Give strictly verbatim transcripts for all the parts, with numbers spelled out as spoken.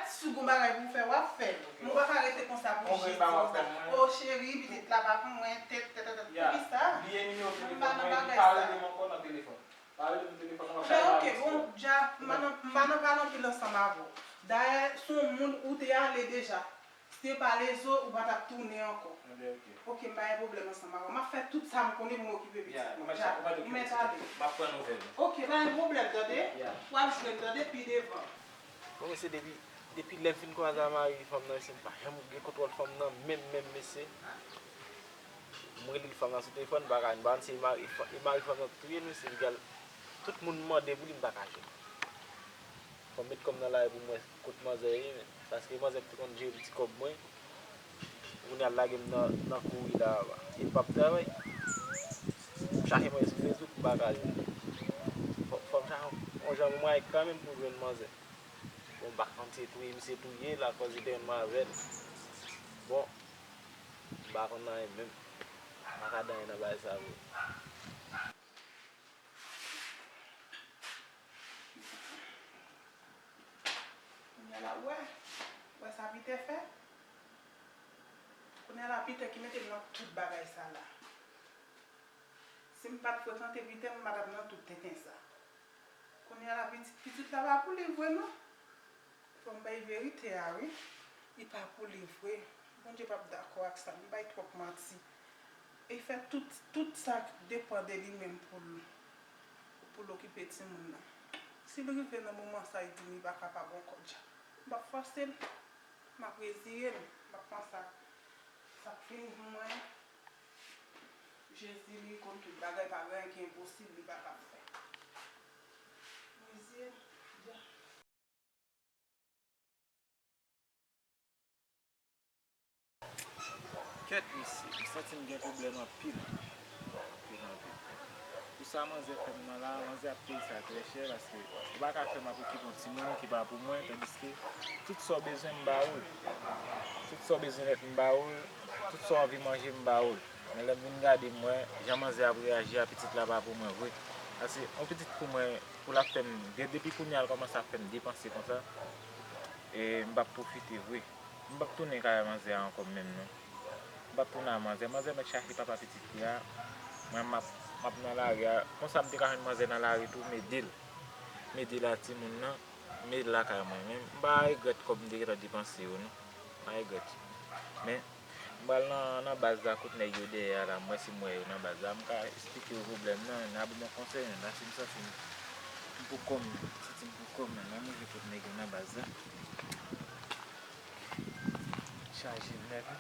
Si w gon bagay pou w fè, w ap fè l. Men w pa ka rete konsa pou jis di konsa. O cheri, pitit la pa pou mwen, tèt, tèt, tèt, tèt. Poukisa? Bliye nimewo telefòn mwen, epi pa rele m ankò nan telefòn. Pa rele m nan telefòn, w ap bay m avan. Oke, bon, dja, m pa nan, m pa nan pale anpil ansanm avè w. Dayè, se yon moun ou te ale deja. Si te pa Lezo, ou pa t ap tounen ankò. Ebyen, oke. Oke, m pa gen pwoblèm ansanm avè w. M ap fè tout sa m konnen pou m okipe pitit mwen. Dja, ou mèt ale. M ap pran nouvèl ou. Oke, pa gen pwoblèm, tande? W ap jwenn, tande, pi devan. Bon, mesye, depi, depi lè m fin kwaze a mari fanm nan, mesye, m pa janm gen kontwòl fanm nan, menm, menm, mesye. M rele fanm nan sou telefòn, m pa ka, m pa konn si e mari, e mari fanm nan touye l, mesye, li al, tout moun mande pou li, m pa ka jwenn. Fò m met kò m nan lari pou m wè kot manzè ye, men, paske manzè te konn jere m ti kòb mwen. Kounye a l lage m nan, nan kouri la, e m p ap travay. M chache manzè sou Facebook, m pa ka jwenn. Fò, fò m chache yon jan pou mwen kanmenm pou jwenn manzè. Bon, m pa konn si e touye misye touye l, akòz li te renmen avè l. Bon, m pa konn anyen menm. M pa ka di anyen nan bagay sa vre. Kounye a la, w wè, w wè sa Pitè fè? Kounye a la, Pitè ki mete m nan tout bagay sa la. Si m pa t frekante Pitè, m pa t ap nan tout tenten sa. Kounye a la, pitit, pitit la pa pou li vre, non. Fò m bay verite a, wi. Li pa pou li vre. Bondye p ap dakò ak sa. M bay twòp manti. E fè tout, tout sa k depann de li menm pou l, pou l okipe timoun nan. Si l rive nan moman sa, li di m li pa kapab ankò dja. M p ap fòse l. M ap reziye m. M ap panse ak sa k fini pou mwen. Jezi, li konn tout bagay, pa gen anyen ki enposib, li pa ka fè. M reziye m. Dja. Kèt, mesye, m santi m gen pwoblèm anpil. Anpil, anpil. Pou sa manzè fè m nan la, manzè ap peye sa trè chè, paske ou pa ka fè m ap okipe yon timoun ki pa pou mwen, tandiske tout sa w bezwen, m ba ou l. Tout sa w bezwen nèt, m ba ou l. Tout sa w anvi manje, m ba ou l. Men lè m vin gade, m wè jan manzè ap reyaji a, pitit la pa pou mwen vre. Paske yon pitit pou mwen, pou l ap fè m, de-, depi kounye a, l kòmanse ap fè m depanse konsa, e m p ap pwofite vre. M p ap tounen kay manzè a ankò menm non. M p ap tounen a manzè. Manzè mèt chache papa pitit li a. Mwen, m ap, m ap nan lari a. Konsa, m te ka jwenn manzè nan lari tou, m ede l. M ede l a timoun nan. M ede l lakay mwen. Men, m pa regrèt kòb m te gentan depanse yo non. M pa regrèt. Men, m pral nan, nan baz la, kot nèg yo dèyè a la, m wè si m wè yo nan baz la, m ka esplike yo pwoblèm nan, y a ban m yon konsèy, men la, si m santi m, m pou kò m, m santi m pou kò m, men m rive kot nèg yo nan baz la. Chaje nèt wi.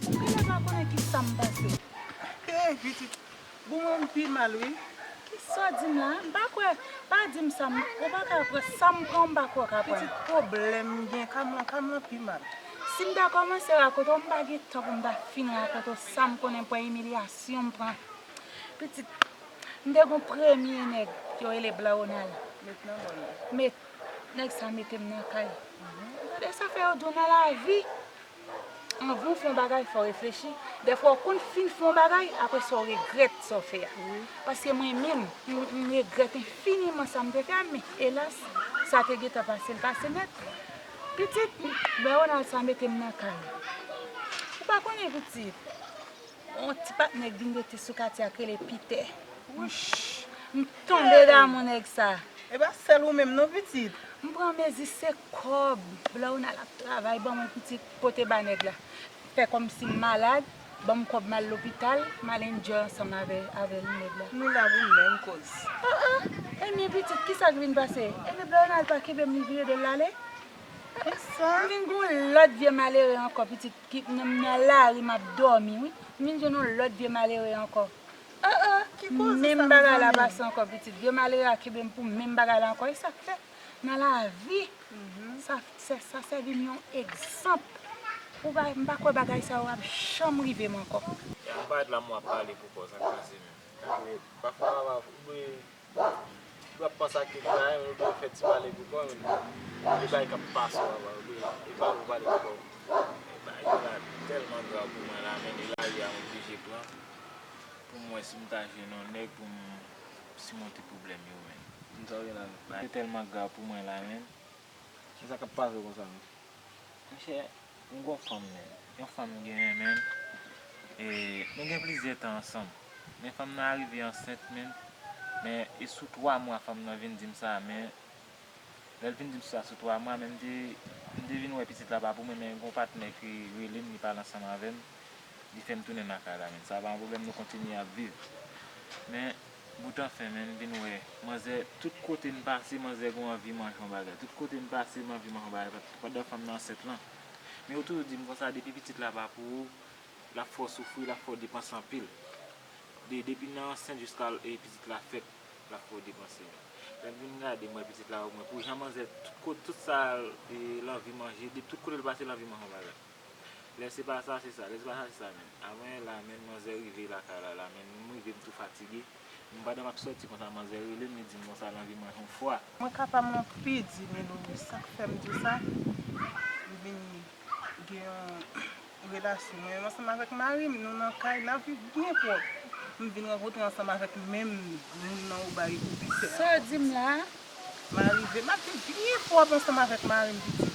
Ou genlè pa konnen kisa m pase. Hey, pitit, bon, mwen pi mal, wi. Kisa w di m la? M pa kwè, pa di m sa, m, ou pa ka kwè sa m pran, m pa kwè w ka pran. Pitit, pwoblèm m gen, Kamran, Kamran pi mal. Si m ta kòmanse rakonte w, m pa gen tan pou m ta fin rakonte w sa m konnen m pran, imilyasyon m pran. Pitit, m te gon premye nèg yo rele Blan Ronald. Met nan bòl la. Met, nèg sa mete m nan kay. Gade sa fè yo di w nan lavi. Anvan w fè yon bagay, fò w reflechi. Dèfwa w konn fin fè yon bagay, apre sa w regrèt sa w fè a. Paske mwen menm, m, m regrèt enfiniman sa m te fè a, men elas, sa te gentan pase, l pase nèt. Pitit, Blan Ronald sa mete m nan kay. Ou pa konnen pitit. Yon ti patnè k vin rete sou katye a k rele Pitè. Wouch! M tonbe damou nèg sa. E pa sèl ou menm non, pitit. M pran mezi se kòb. Blan Ronald ap travay, ban mwen pitit, pote ba nèg la. Fè kòmsi m malad, ban m kòb m al lopital, m al enjoy ansanm avè, avè l nèg la. Nou la pou menm koz. Ah, ah. Ebyen pitit, kisa k vin pase? Ebyen Blan Ronald pa kenbe m, li vire do l ale. Kisa? M vin gon lòt vye malere ankò pitit, ki nan, nan lari m ap dòmi wi. M vin jwenn yon lòt vye malere ankò. Ah, ah. Ki koze sa, mezanmi? Menm bagay la pase ankò pitit. Vye malere a kenbe m pou menm bagay la ankò. E sa k fè? Nan lavi, sa, sa, sa sèvi m yon egzanp. Ou pa, m pa kwè bagay sa yo ap janm rive m ankò. E a m parèt la m w ap pale pou kòz ak pase menm. Pafwa papa ou dwe, ou ap panse ak kèk bagay men ou dwe fè ti pale pou kò w men. Gen bagay k ap pase w papa ou dwe, e pale ou pale pou kò w. E bagay yo la tèlman grav pou mwen la men e lari a m oblije pran. Pou m wè si m ta jwenn yon nèg pou m simonte pwoblèm yo men. Sa w gen la menm? Bagay yo tèlman grav pou mwen la men. Kisa k ap pase w konsa menm? Monchè, m gon fanm men. Yon fanm m genyen men. E, nou gen plizyè tan ansanm. Men fanm nan rive ansent men. Men e sou twa mwa fanm nan vin di m sa men. Lè l vin di m sa sou twa mwa, men m te, m te vin wè pitit la pa pou mwen, men gon patnè ki rele m, li pale ansanm avè m, li fè m tounen nan kay la, men sa pa yon pwoblèm, nou kontinye ap viv. Men, boutanfen, men m vin wè, manzè, tout kote m pase, manzè gon anvi manje yon bagay. Tout kote m pase, m anvi manje yon bagay, pandan fanm nan ansent lan. Men yo toujou di m konsa, depi pitit la pa pou ou, l ap fè w soufri, l ap fè w depanse anpil. De, depi nan ansent jiska l, e pitit la fèt, l ap fè w depanse. Lè m vin gade, m wè pitit la, mwen, pou jan manzè, tout kote, tout sa, e, l anvi manje, de tout kote l pase, l anvi manje yon bagay. Lè se pa sa, se sa, lè se pa sa, se sa, men. Avan yè la, men, manzè rive lakay la, la, men, m rive, m tou fatige. M pandan m ap sòti konsa, manzè rele m, li di m konsa, l anvi manje yon fwa. Mwen ka pa m lan pidi, men Loris, sa k fè m di w sa, m vin gen yon relasyon mwen menm ansanm avèk mari m, nou nan kay, n ap viv byen pwòp. M vin rankontre ansanm avèk menm moun nan ou bay pou Pitè a. Sa w di m la a? M arive, m ap viv byen pwòp ansanm avèk mari m, pitit.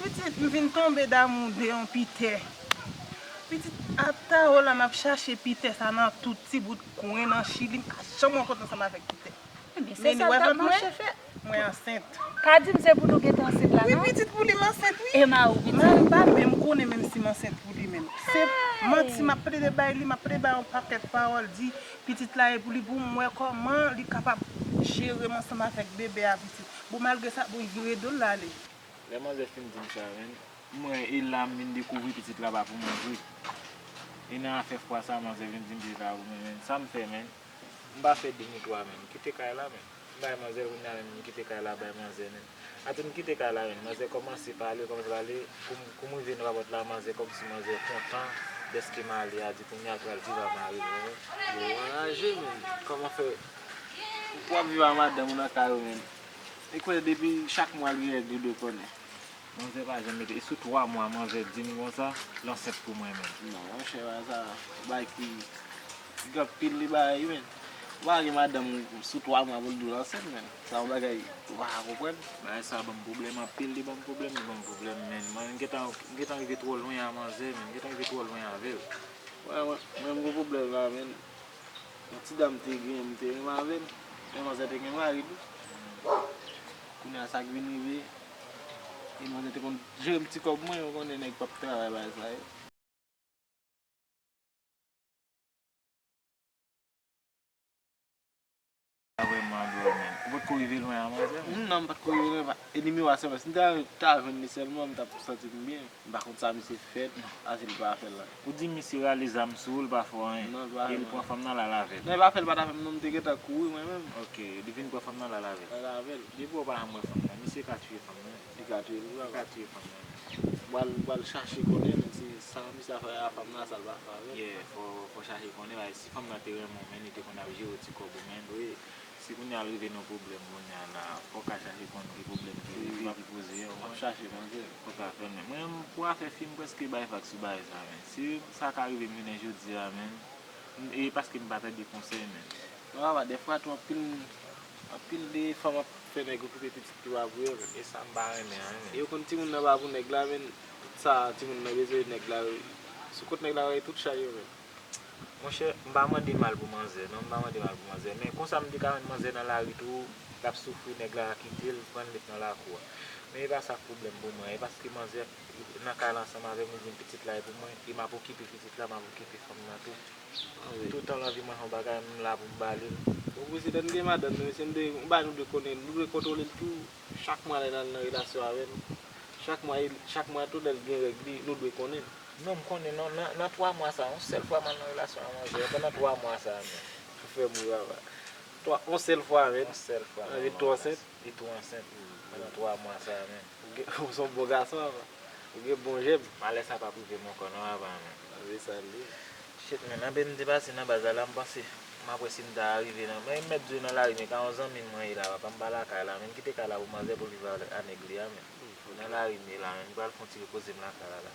Pitit, m vin tonbe damou de yon Pitè. Pitit, ata o la m ap chache Pitè sa nan tout ti bout kwen nan Chili, m pa janm rankontre ansanm avèk Pitè. Ebyen, se sa l t ap mache fè. Mwen ansent. Ka di m se pou nou gentan ansent la, non? Wi, pitit, pou li m ansent, wi. E mari w, pitit? Mari m pa menm konnen menm si m ansent pou li menm. Se manti m ap plede bay li, m ap plede bay yon pakèt pawòl, di pitit la e pou li, pou m wè kòman li kapab jere m ansanm avèk bebe a, pitit. Bon, malgre sa, bon, li vire do l, l ale. Lè manzè fin di m sa, menn, mwen, e la m vin dekouvri pitit la pa pou mwen vre. E nan afè fwa sa, manzè vin di m pitit la pa pou mwen, menn. Sa m fè, menn? M pa fè de ni twa, menn. M kite kay la, menn. M bay manzè l, kounye a, menn, m kite kay la, bay manzè, menn. Atè m kite kay la, menn. Manzè kòmanse pale, kòmanse pale. Kou m, kou m rive nan papòt la, manzè kòmsi manzè kontan dèske m ale a, di kounye a l pral viv a mari l, menn. Yo anraje, menn. Kòman fè w ap viv a madanm ou nan kay ou, menn? E kwè depi chak mwa l gen règ li dwe konnen. Manzè pa janm mete. E sou twa mwa, manzè di m konsa, l ansent pou mwen menm. Non, monchè, bagay sa, bagay ki, ki gen anpil li bagay, wi, menn. Ou pa gen madanm ou sou twa mwa pou l di w l ansent, menn. Sa yon bagay ou pa ka konprann. Bagay sa ban m pwoblèm anpil, li ban m pwoblèm, li ban m pwoblèm, menn. Mwen, m gentan, m gentan rive twò lwen a manzè, menn. M gentan rive twò lwen avè l. Wè, mwen, mwen, m gon pwoblèm la, menn. Yon ti dam te gen, m te renmen avè l. Men manzè te gen mari tou. Kounye a sa k vin rive, e manzè te konn jere m ti kòb mwen, ou konnen nèg p ap travay bagay sa yo. Pa vrèman dwòl, menn. Ou potko rive lwen a manzè, menn? Non, m potko rive lwen, e nimewo a sèlman. Si m ta, ta jwenn li sèlman, m t ap santi m byen. M pa konn sa misye fè, a si l pa fè l la. Ou di misye rale zam sou ou, l pa fè w anyen. Non, l pa fè m anyen. E l pran fanm nan, l al avè l. Non, e pa fè l pa t avè m, non, m te gentan kouri, mwen menm. Ok, li vin pran fanm nan, l al avè l. L al avè l. Depi w pa janm wè fanm nan, misye ka tiye fanm nan. Li ka tiye l, wi, papa. Li ka tiye fanm nan. M pral, m pral chache konnen, menn, si sa misye a fè a fanm nan, sa l pa fè avè l. Yeah, fò, fò chache konnen, paske si fanm nan te renmen w, menn, li te konn ap jere w ti kòb ou, menn. Wi. Si kounye a l rive nan pwoblèm kounye a la, fò w ka chache konn ki pwoblèm ki, ki poze a, w konprann? M ap chache manzè. Fò w ka fè l, men mwen menm, pou afè fi, m prèske bay vag sou bagay sa, men si sa ka rive m jounen jodi a, men, e paske m pa tande konsèy, men. Non, papa, dèfwa tou, anpil, anpil de fanm ap fè nèg okipe pitit ki pa pou yo, men. E sa m pa renmen an, men. E yo konn timoun nan pa pou nèg la, men, tout sa timoun nan bezwen, nèg la, sou kont nèg la, yo tout chay yo, men. Monchè, m pa mande mal pou manzè, non, m pa mande mal pou manzè. Men konsa m te ka jwenn manzè nan lari tou, l ap soufri, nèg la kite l, pran l met nan lakou a. Men e pa sa k pwoblèm pou mwen, e paske manzè nan kay la ansanm avè m, li di m pitit la e pou mwen, e m ap okipe pitit la, m ap okipe fanm nan tou. Toutan l anvi manje yon bagay, m la pou m ba li l. Bon, prezidan, nou gen madanm nou, mesye, nou dwe, yon bagay nou dwe konnen, nou dwe kontwole l tou. Chak mwa lè l al nan relasyon avè m, chak mwa, chak mwa tou lè l gen règ li, nou dwe konnen l. Non, m konnen, non, nan, nan twa mwa sa, yon sèl fwa m al nan relasyon ak manzè, pandan twa mwa sa, men. Ou fè m ri, papa. Twa, yon sèl fwa, men. Yon sèl fwa, men. Li tou ansent? Li tou ansent. Pandan twa mwa sa, men. Ou gen, ou se yon bon gason, papa. Ou gen bon jèm. Malè sa p ap rive m ankò, non, papa, men. Se sa l ye. Shit, men, anben m te pase nan baz la, la, m panse, m ap wè si m ta rive nan, men m mèt di w nan lari, men ka yon zanmi m mwen ye la, papa, m pa lakay la, men m kite kay la pou manzè pou l viv a, a nèg li a, men. Nan lari m ye la, men m pral fè yon ti repoze m lakay la, la.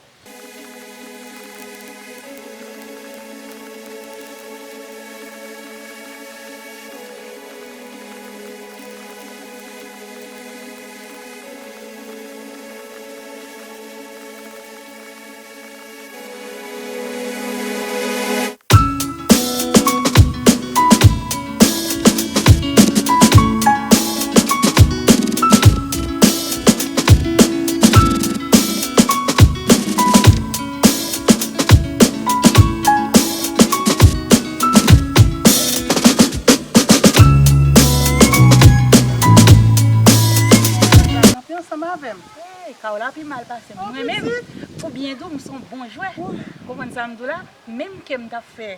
Kanpe ansanm avè m. Hey, Kaola pi mal pase m. Mwen menm, pou byen di w, m se yon bon jwè. Ou konprann sa m di w la? Menm ke m t ap fè,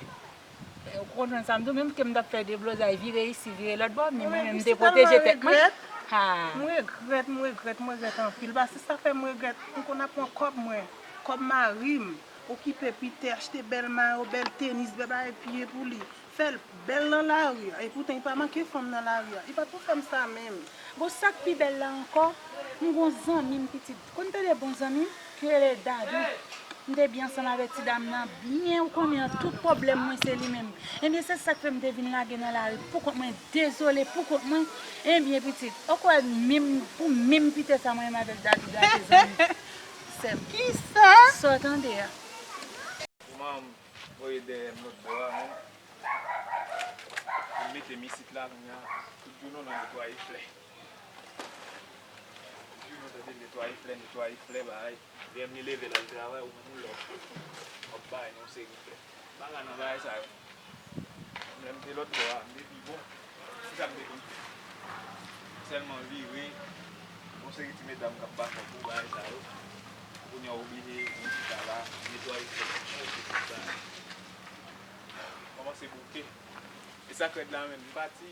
ou konprann sa m di w, menm ke m t ap fè deblozay, vire isi, vire lòt bò, men mwen menm m te pwoteje tèt mwen. Ha! M regrèt, m regrèt, m regrèt anpil. Paske sa fè m regrèt. M konn ap pran kòb mwen, kòb mari m, okipe Pitè, achte bèl mayo, bèl tenis, bèl bagay piye pou li. Fè l bèl nan lari a. Epoutan, li pa manke fanm nan lari a. Li pa t pou fè m sa menm. Bon, sa k pi bèl la ankò, m gon zanmi m pitit. Konn tande bon zanmi m ki rele Dadou. M te byen ansanm avèk ti dam nan, byen ou konnen an, tout pwoblèm mwen se li menm. Ebyen, se sa k fè m te vin lage nan lari poukont mwen, dezole poukont mwen. Ebyen, pitit, ou kwè menm, pou menm Pitè sa mwen menm avèk Dadou gate zanmi. Sè m. Kisa? Sa w tande a. Kouman m voye dèyè m lòt bò a, men. Vin mete m isit la, kounye a, tout jounen w nan netwaye flè. Tout jounen w tande netwaye flè, netwaye flè, bagay. Lè m li leve l al travay, ou menm ou la w ap bay nou yon seri flè. M pa ka nan bagay sa yo. Lè m te lòt bò a, m te pi bon. Kisa m te konn fè? Sèlman vire, yon seri ti medam k ap bat pou bagay sa yo. Kounye a w oblije vin chita la, netwaye flè, tout bagay. Kòmanse bouke. E sa k rèd la menm, m pati.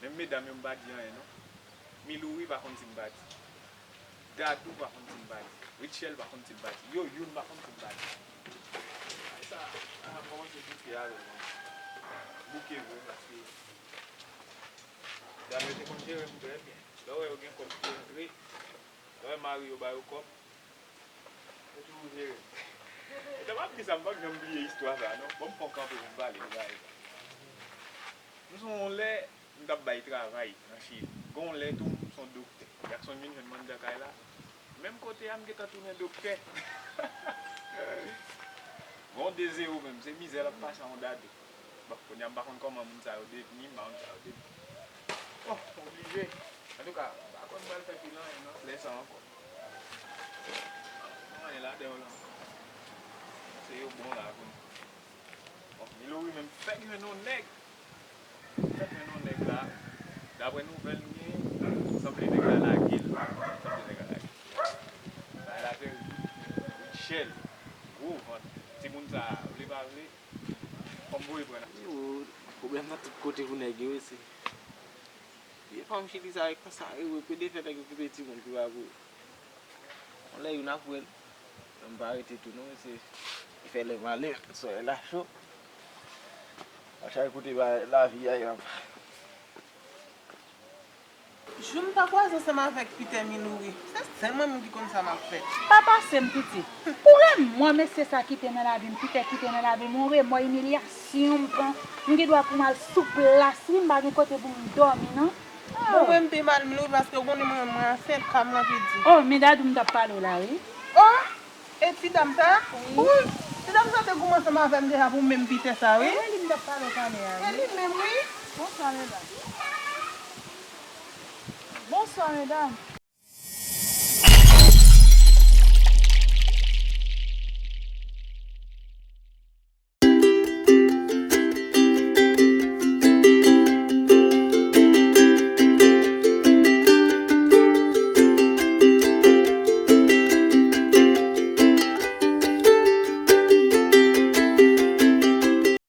Menm medam yo m pa di anyen non. Milouri pa konn si m pati. Dadou pa konn si m pati. Rutshelle pa konn si m pati. Yo youn pa konn si m pati. Ay sa, a kòmanse bouke avè mwen. Bouke vre paske dam yo te konn jere m trè byen. Lè w wè yo gen kòb ki rantre, lè w wè mari yo ba yo kòb, yo toujou jere m. Etan m ap di sa, m p ap janm bliye istwa sa a non. Ban m pran kanpe pou m pale de bagay sa. M sonje yon lè, m t ap bay travay nan Chili. Gon lè tou, m se yon doktè. Jackson vin jwenn m anndan kay la. Menm kote a, m gentan tounen doktè. Gon de zewo menm, se mizè l ap pase a yon dade. Bon, kounye a, m pa konn kòman moun sa yo devni, m pa konn sa yo devni. Bon, oblije. Antouka, m pa konn pral fè pil anyen nan flè sa ankò. Anyen ladan yo la ankò. Se yo bon la kounye a. Bon, Milouri menm fèk jwenn yon nèg. Fèk jwenn yon nèg la. Daprè nouvèl m gen, sanble nèg la lage l. Sanble nèg la lage l. Bagay la tèriv. Rutshelle, gwo vant. Timoun sa, vle pa vle, fò m voye pran nan. Yo, pwoblèm nan tout kote pou nèg yo, wi, se vye fanm Chili sa yo konsa, yo pede fè nèg okipe timoun ki pa pou yo. Yon lè youn ap wè l. Yon pa rete tou non, mesye. Li fè lè male, solèy la cho. A chak kote ba lavi a y ap. Jou m ta kwaze ansanm avèk Peter Milouri, se sèl mwen menm ki konn sa m ap fè. Pa pase m, pitit. Pou remò mesye sa kite nan lavi m, Peter kite nan lavi m, yon remò, imilyasyon m pran. M gen dwa pou m al sou plas, wi, m pa gen kote pou m dòmi, non. Bon, mwen, m pi mal, Milouri, paske ou konnen mwen, mwen ansent, ka m lan piti. Oh, men Dadou m t ap pale w la, wi. Oh! E ti dam sa? Wi. Wi. Ti dam sa te goumen ansanm avè m deja pou menm pitè sa, wi. E li m t ap pale talè a, wi. E li menm, wi. Bonswa, medam. Bonswa, medam.